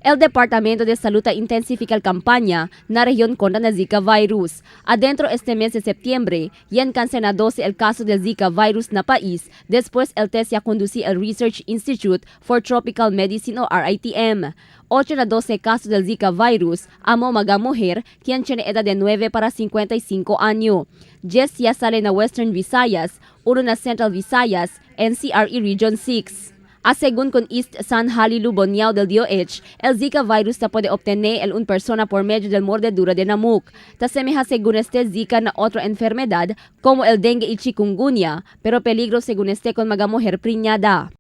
El Departamento de Salud intensifica la campaña na región contra el Zika virus. Adentro este mes de septiembre, ya en 12 el caso del Zika virus na país, después el test ya conducí el Research Institute for Tropical Medicine o RITM. 8 na 12 casos del Zika virus, amo maga mujer, quien tiene edad de 9 para 55 años. 10 ya sale na Western Visayas, 1 na Central Visayas, NCR y Region 6. A según con East San Halilu Boniao del DOH, el Zika virus ta puede obtener el un persona por medio del mordedura de namuk. Ta semeja según este Zika na otra enfermedad como el dengue y chikungunya, pero peligro según este con maga mujer preñada.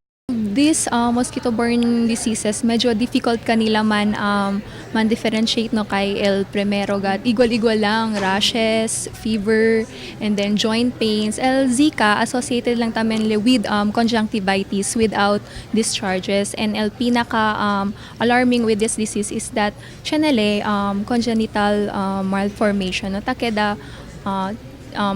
These mosquito-borne diseases, medyo difficult kanila man differentiate, no, kay el primero gat igual-igual lang rashes, fever, and then joint pains. El Zika associated lang tamen le with conjunctivitis without discharges, and el pinaka alarming with this disease is that chenele congenital malformation, no, takeda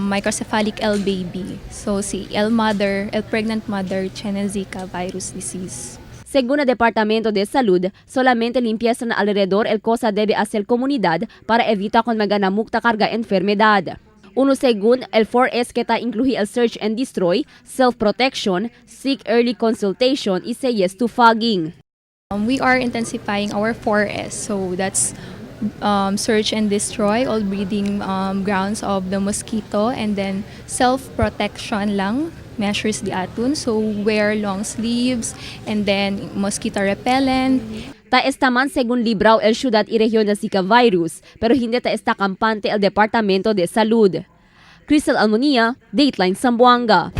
microcephalic el baby. So si el mother, el pregnant mother, tiene Zika virus disease. Según el Departamento de Salud, solamente limpieza na alrededor el cosa debe hacer comunidad para evitar con maganamuk ta carga enfermedad. Uno según el 4S que ta incluye el search and destroy, self-protection, seek early consultation y say yes to fogging. We are intensifying our 4S. So that's search and destroy all breeding grounds of the mosquito, and then self-protection lang measures di aton. So wear long sleeves and then mosquito repellent. Ta esta man según librao el ciudad y región del Zika virus, pero hindi ta está campante el Departamento de Salud. Crystal Almonia, Dateline Zamboanga.